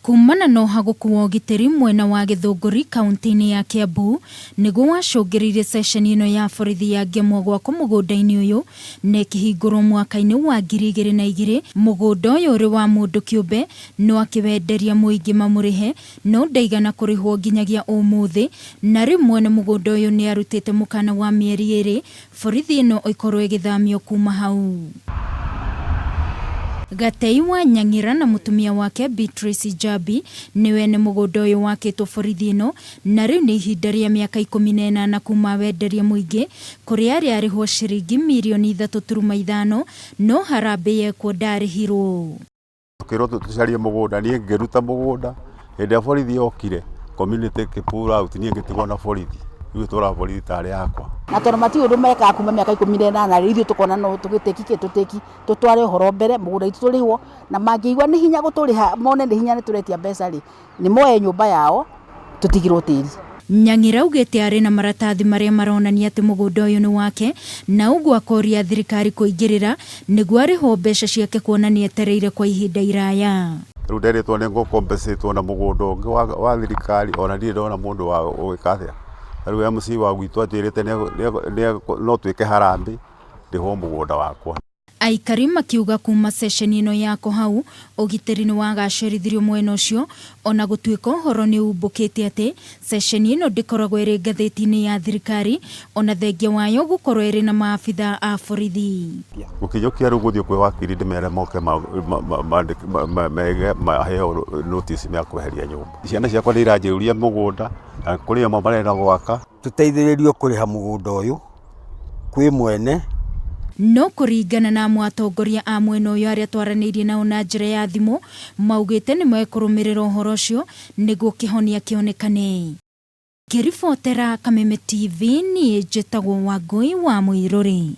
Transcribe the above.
Kumana na ũhagũku wa ũgitĩri mwena wa Gĩthũngũri kauntĩ-inĩ ya Kiambu nĩguo wacũngĩrĩirie ceceni ĩno ya borithi ya Ngemwa gwakwo mũgũnda-inĩ ũyũ na ĩkĩhingũrwo mwaka-inĩ wa 2002. Mũgũnda ũyũ ũrĩ wa mũndũ kĩũmbe no akĩwenderia mũingĩ mamũrĩhe no ndaigana kũrĩhwo nginyagia ũmũthĩ, na rĩu mwene mũgũnda ũyũ nĩ arutĩte mũkana wa mĩeri 2 borithi ĩno ĩkorwo ĩgĩthamio kuma hau. Gatei wa Nyang'ira na mũtumia wake Beatrice Njambi nĩwe ene mũgũnda ũyũ wakĩtwo borithi ĩno, na rĩu nĩ ihinda rĩa mĩaka 18 kuma wenderie mũingĩ kũrĩ arĩa arĩhwo ciringi mirioni 3.5, no harambĩ yekwo ndarĩhirwo. Tukĩrwo tũcarie mũgũnda, niĩ ngĩruta mũgũnda. Hĩndĩ ĩrĩa borithi yokire, community ĩkĩ pull out, niĩ ngĩtigwo na borithi. Rĩu ĩtũraga borithi tarĩ yakwa. Na tondũ matirĩ ũndũ mekaga kuma mĩaka 18 rĩ, ithuĩ tũkona no tũgĩtĩki kĩ tũtĩki, tũtware ũhoro mbere, mũgũnda witũ tũrĩhwo, na mangĩigua nĩ hinya gũtũrĩha, mone nĩ hinya nĩ tũretia mbeca rĩ, nĩ moe nyũmba yao, tũtigĩrwo tĩri. Nyang'ira augĩte arĩ na maratathi marĩa maronania atĩ mũgũnda ũyũ nĩ wake, na ũguo akoria thirikari kũingĩrĩra nĩguo arĩhwo mbeca ciake kuona nĩ etereire kwa ihinda iraya. Rĩu nderĩtwo nĩ ngũ-compensate na mũgũnda ũngĩ wa thirikari, ona ndirĩ ndona mũndũ wa gwĩka atĩa. Rĩu MC wa gwitũ anjĩrĩte no twĩke harambee ndĩhwo mũgũnda wakwa. Aikari makiuga kuma ceceni ĩno yako hau ũgitĩri nĩ wagacĩrithirio mwena ũcio, ona gũtuĩka ũhoro nĩ umbũkĩte atĩ ceceni ĩno ndĩkoragwo ĩrĩ ngathĩti-inĩ ya thirikari, ona thengia wayo gũkorwo ĩrĩ na maabitha a borithi. Gũkinyũkia rĩu gũthiĩ kwĩ wakiri ndĩmere moke mege maheo notice ya kweheria nyũmba. Ciana ciakwa nĩ iranjĩũria mũgũnda na kũrĩ amwe marenda gwaka. Tũteithĩrĩrio kũrĩha mũgũnda ũyũ kwĩ mwene. No kũringana na amwe atongoria a mwena ũyũ arĩa twaranĩirie nao na njĩra ya thimũ, maugĩte nĩ mekũrũmĩrĩra ũhoro ũcio nĩguo kĩhonia kĩonekane. Ngĩribotera Kameme TV, niĩ njĩtagwo Wangũi wa Mũirũrĩ.